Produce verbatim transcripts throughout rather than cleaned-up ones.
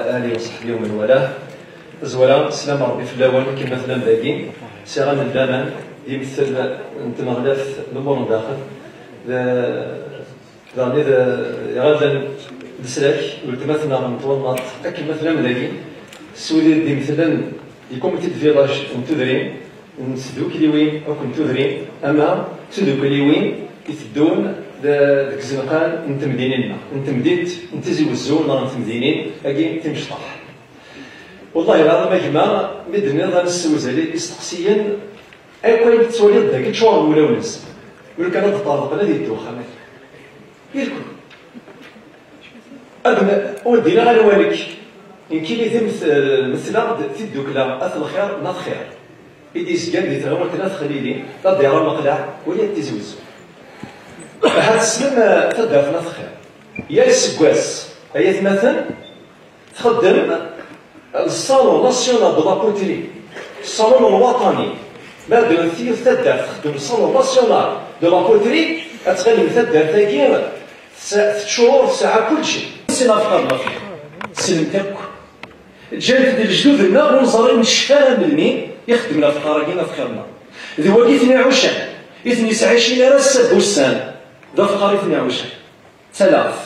آله وصحبه ومن والاه. Tazwara, sslam n Ṛebbi fell-awen, akken ma tellam dagi. Sɛiɣ amen d laman, d imtel n tneɣlaft n lumuṛ n daxel. D, daɣen d iɣallen n leslak, weltma-tneɣ n twennaḍt, akken ma tellam dagi. S wid i d-imetlen di comité de village n tudrin, n tdukliwin akk n tudrin, ama d tdukliwin iteddun d-, deg izenqan n temdinin-nneɣ, n temdint n Tizi Wezzu neɣ n temdinin-agi timecṭaḥ. Wallahi lɛaḍim a gma, mi d-tenniḍ ad nessewzel isteqsiyen, akk ayen tettwaliḍ dagi ččuren wulawen-nsen. Ur kan ad d-ṭṭerḍqen ad yeddu uxxam-agi. Irkul. Ad n-, ur d-iniɣ anwa nekk. Nekkini d imet-, mesleɣ-d tiddukla At Lxir n At Xir i d-yezgan di tɣiwant n At Xlili, la d-yerra Meqleɛ, wali At Tizi Wezzu. Ahat tessnem, eh, taddart n At Xir. Yal aseggas, ay atmaten, txeddem le Salon National de la Poterie, ṣṣalun lwaṭani. Ma d-, yiwet taddart txeddem le Salon National de la Poterie, ad tɣilem taddart-agi tsa-, teččur, tesɛa kulci. Sin afkar n afkar. Ssnen-t akk. Ǧǧan-t-id lejdud-nneɣ, ur neẓri ur necfi ara melmi i xeddmen afkar-agi, afkar-nneɣ. D wagi i ten-iɛucan, i ten-yesɛicin ar ass-a n wussan. D afkar i ten-iɛucan. D talaɣt.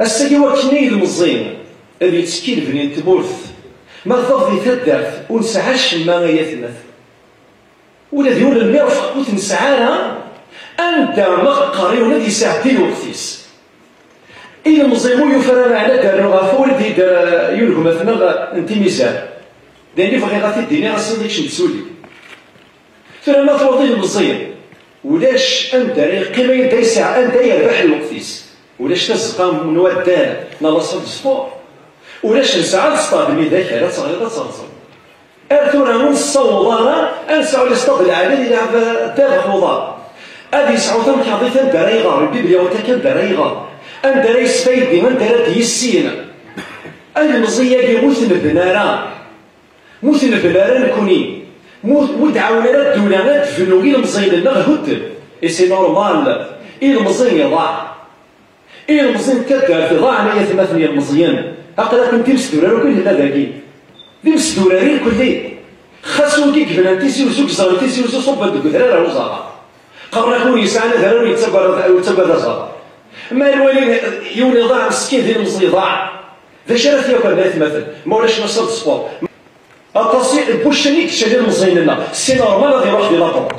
Ass-agi wakken i yelmeẓi ad yettekki lebni n tmurt, ma tafeḍ di taddart ur nesɛi acemma ay atmaten. Ula d yiwen n lmirfeq ur t-nesɛi ara, anda ma qqar yiwen ad yesɛeddi lweqt-is. Ilemẓi ur yufi ara meɛna ad d-rnu ɣef wawal d-yedder, eh, yiwen gma-tneɣ n timizar. D ayen i bɣiɣ ad t-id-iniɣ ass-a deg-sen d suli. Tura ma twaḍ ilemẓiyen, ulac anda ara yeqqim, anda yesɛa, anda yerbeḥ lweqt-is. Ulac tazeqqa n waddal neɣ la salle de sport. Ulac nesɛa lestad mi d akal ad teɣriḍ ad terẓeḍ. Ar tura ur nessaweḍ ara ad nesɛu lestad lɛali ad yelɛeb ddabex uḍar. Ad yesɛu tamkarḍit anda ara iɣer, bibliothèque anda ara iɣer, anda ara yesfaydi, anda ara d-yissin. Ilemẓi-agi ur t-nebna ara. Mu tenbel ara nekni, mu, mu d-ɛawen ara ddula ad d-bnu ilemẓiyen-nneɣ hudden. Et c'est normal, ilemẓi iḍaɛ. Ilemẓi n taddart iḍaɛen ay atmaten yilmeẓyen. Aql-aken d imesdurar akk i nella dagi. D imesdurar irkelli. Xas wigi yebnan Tizi Wezzu, yeẓran Tizi Wezzu ṣubben deg udrar ar uẓaɣar. Qqaren-ak win yesɛan adrar ur yettagad, ur yettagad aẓaɣar. Ma nwali yiwen iḍaɛ meskin d ilemẓi iḍaɛ. D acu ara t-yakren ay atmaten? Ma ulac la salle de sport. Aṭas n wuccen i yeččan ilemẓiyen-nneɣ. C'est normal ad iruḥ di la porte.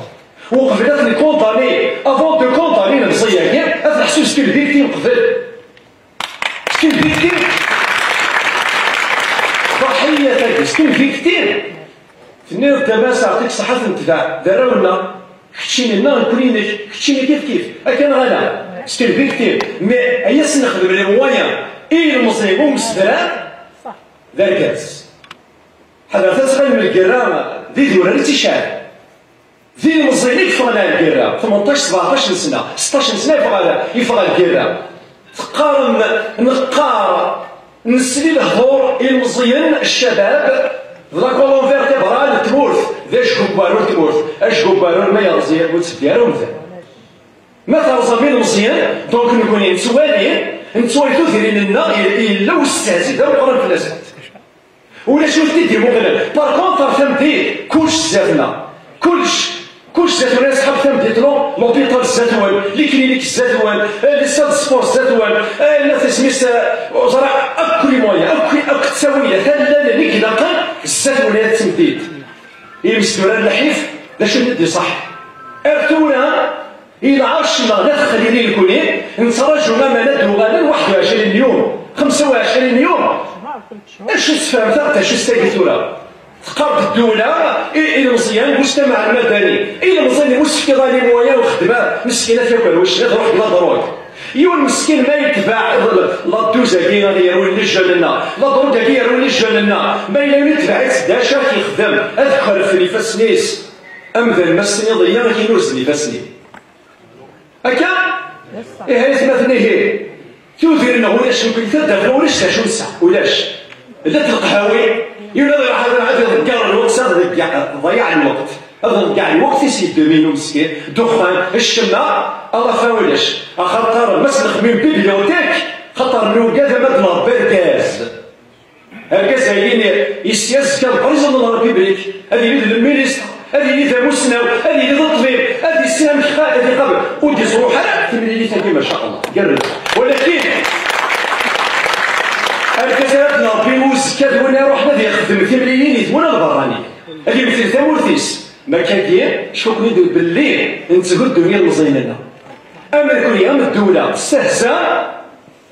Uqbel ad t-nkondani, avant de condamner ilemẓi-agi, ad neḥsu c'est une victime qbel. C'est une victime. Ḍaḥiya tagi, c'est une victime. Tenniḍ-d a Mass, yeɛṭik ṣṣeḥḥa, tentbeɛ d arraw-nneɣ. Keččini-nneɣ, nekkni-inek, keččini kifkif. Akka neɣ ala? C'est une victime. Mais ay as-nexdem les moyens i ilemẓi umesdrar, d argaz. Ḥadret ad tɣilem lgirra d idurar i tt-iceɛlen. D ilemẓiyen i yeffɣen ar lgirra, tmenṭac, sebɛṭac n sna, seṭṭac n sna yeffeɣ ar, yeffeɣ ar lgirra. Teqqarem, neqqar, nesli lehdur, ilemẓiyen, ccabab, d la colonne vertébrale n tmurt, d acgugwaru n tmurt. Acgugwaru ma yerẓi ur tteddi ara umdan. Ma terẓam ilemẓiyen, donc nekkni nettwali, nettwali tudrin-nneɣ, i-, yella ustehzi d ameqqran fell-asent. Ulac ur t-id-imuqlen. Par contre, ar tameddit, kullec zdat-neɣ. Kullec, kullec zdat-wen, asḥab tameddit, lo-, l'hôpital zdat-wen, les cliniques zdat-wen, eh, les salles de sport zdat-wen, eh, la tismis, eh, ur ẓriɣ, akk les moyens, akk, akk ttawilat, allalen i ilaqen zdat-wen ay at tmeddit. Imesdurar lḥif, d acu i d-iṣaḥ? Ar tura, i lɛerc-nneɣ la texlili nekni, nettraǧu aman ad d-uɣalen waḥed u ɛecrin yum, xemsa u ɛecrin yum. Acu tessefhem taɣ-, tacuct-agi tura? Teqqar-d ddula i, i ilemẓiyen, mujtamaɛ lmadani, i ilemẓiyen ur s-tefkiḍ ara les moyens n uxedma, meskin ad t-yaker wacciḍ, iruḥ deg la drogue. Yiwen meskin ma yetbeɛ la douze-agi ad yerwin les jeunes-nneɣ, la drogue-agi yerwin les jeunes-nneɣ, ma yella win yetbeɛ-itt d acu ad t-yexdem? Ad kerfen ifassen-is. Amdan ma s-tiniḍ-iyi ad k-inurzen ifassen-im. Akka? Ihi aytmaten ihi. Tudrin-nneɣ ulac, nekkni taddart ulac d acu nesɛa, ulac. Llant leqhawi, yiwen ad iruḥ ad, ad iḍegger lweqt, ad iḍegger, ḍeyyeɛ lweqt. Ad iḍegger lweqt-is yeddem-inu meskin, ddexxan, ccemma, à la fin ulac. Axaṭer ma s-nexmim bibliothèque, Qqaren ugad ama d-nṛebbi argaz. Argaz-agi yessi azekka d président de la République, ad yili d lministre, ad yili d amussnaw, ad yili d ṭṭbib, ad yessin amek ad iqabel. Ur d-iṣruḥ ara timlilit-agi, ma sha Allah. Gerrez. Walakin argaz ara d-nṛebbi uzekka d win iṛuḥen ad yexdem timlilit d win lbeṛṛani, ad yemtel tamurt-is. Ma akkagi, cukni-d belli netthuddu ilemẓiyen-nneɣ. Am nekkni, am ddula, testehza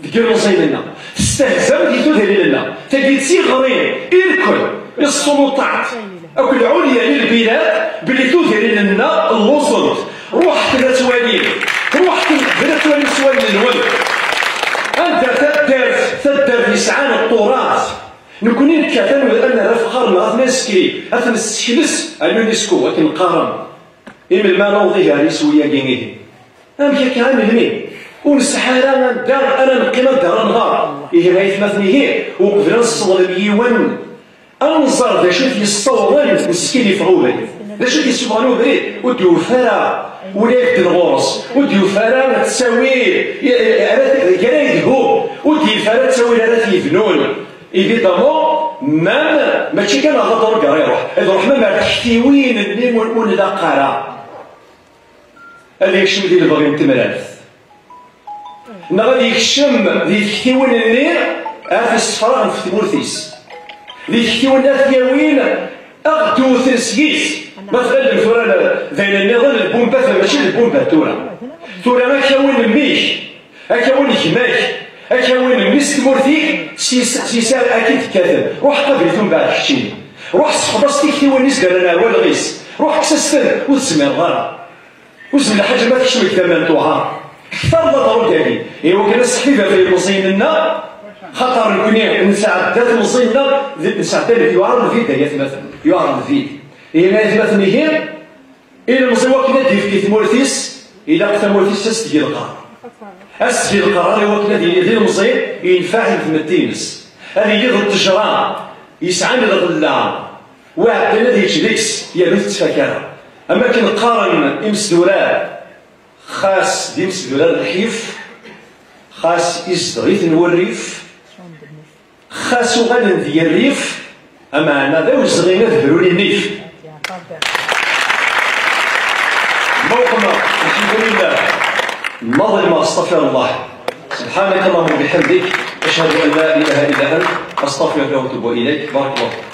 deg ilemẓiyen-nneɣ, testehzam di tudrin-nneɣ. Tagi d tiɣri i lkul, i ṣṣuluṭat akk lɛulya n lbilad, belli tudrin-nneɣ lluẓent. Ruḥet-n ad twalim, ruḥet-n qbel ad twalim s wallen-nwen. Anda taddart, taddart yesɛan ṭṭurat. Nekkni nekkat ad nerr afexxar-nneɣ, ad t-neskri, ad t-nessekles ar l'UNESCO, akken qqaren. Imelmi ara naweḍ ihi ar yiswi-agi ihi? Amek akka, a melmi? Ur nsaḥ ara anda ara neqqim, anda ara nɣer. Ihi, ay atmaten, ihi, uqbel ad nesseḍlem yiwen, ad nẓer d acu i t-yessawḍen meskin yeffeɣ ubrid. D acu i t-yessufɣen ubrid? Ur d-yufi ara, ula yefken ɣur-s, ur d-yufi ara ttawil, ara, ara yedhu, ur d-yufi ara ttawil ara t-yebnun. Évidemment, même, mačči kan ɣer ḍruga ara iruḥ, ad iruḥ même ar tektiwin-nni ur, ur nlaq ara. Ad yekcem di lebɣi n temrart. Neɣ ad yekcem di tektiwin-nni, ad t-issefraɣ ɣef tmurt-is. Di tektiwin ad t-yawin, ad ɣ-d-wten seg-is. Ma tɣilem tura d ayen nniḍen, lbumbat, mačči d lbumbat tura. Tura ad k-awin mmi-k, ad k-awin gma-k, ad k-awin mmi-s tmurt-ik, s yis-, s yis-, ad k-id-kkaten. Ruḥ qabil-it umbeɛd keččini. Ruḥ sefḍ-as tiktiwin-is d ara neɛwaleɣ-is. Ruḥ kkes-as-ten, ur tezmireḍ ara. Ur tezmir lḥaǧa ma tekcem deg tama n Tuɛar. Kter la drogue-agi. Iwakken ad seḥbiber ilemẓiyen-nneɣ, xaṭer nekkni nesɛedda timẓin-nneɣ, d-, nesɛedda lek yuɛer lvid, ay atmaten. Yuɛer lvid. Ihi ay atmaten ihi, ilemẓi wakken ad d-yefk i tmurt-is, ilaq tamurt-is ad s-teg leqrar. Ad s-teg leqrar iwakken ad yili d ilemẓi yenfeɛ i tmetti-ines. Ad yili d ttejra yesɛan lɣella. Wa iɛeddan ad yečč deg-s, yernu tettfak ara. Am akken qqaren imesdurar, xas d imesdurar lḥif, xas izdeɣ-iten wurrif, xas uɣalen d yirrif, ameɛna d awezɣi ad brun inif. Ma uqmeɣ, alḥemdulillah, ma ḍelmeɣ, astaɣfirullah. سبحانك اللهم وبحمدك، أشهد أن لا إله إلا أنت، أستغفرك وأتوب إليك. بارك الله فيك.